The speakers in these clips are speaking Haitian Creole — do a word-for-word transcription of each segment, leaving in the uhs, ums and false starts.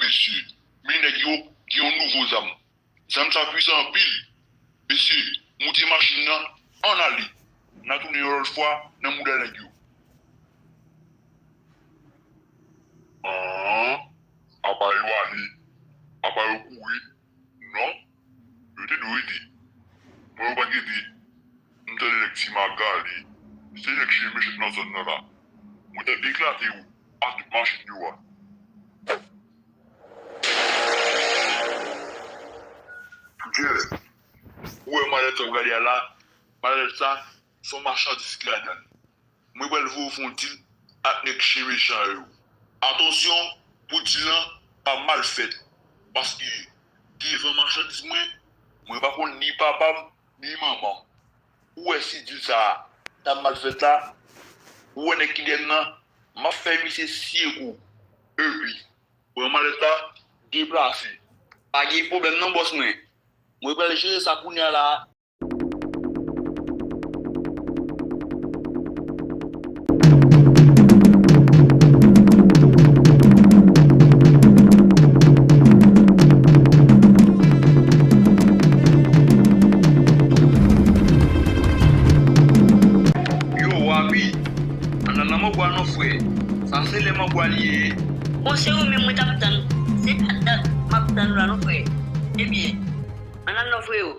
Mesye, men nèg yo gen yon nouvo zam. Zam sa pwisan anpil. Mesye, moute machin nan, ann ale. N a tounen yon lòt fwa nan mouda nèg yo. An, apa yo ale, apa yo kouri. Non, yo te dwe rete. Mwen yo pa t rete. M tande nèg Ti Magali, se nèg chimè nan zòn nan la. Mwen t ap eklate yo ak tout machin yo a. Gèlè, ou wè malèt sa w gade a la? Malèt sa, se yon machandiz ki ladan l. Mwen pral voye w fè yon dil ak nèg chen mechan yo. Atansyon pou dil lan pa mal fèt, paske devan machandiz mwen, mwen pa konn ni papa m ni manman m. Ou wè si dil sa a ta mal fèt la, ou wè nèg ki dèyè m nan, m ap fè misye siye kou. Epi, pran malèt la, deplase. Pa gen pwoblèm non bòs mwen. Mwen pral jere sa kounye a la. Yo, Wabi, ann al nan mango a non, frè. Sa se lè mango a li ye. Bon, se ou menm mwen t ap tann. Se dat dat m ap tann ou la non, frè. Ebyen, ann al non, freo.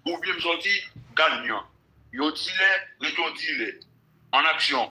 Ou byen m sòti, kalm nan. Yon dilè ret yon dilè. An aksyon.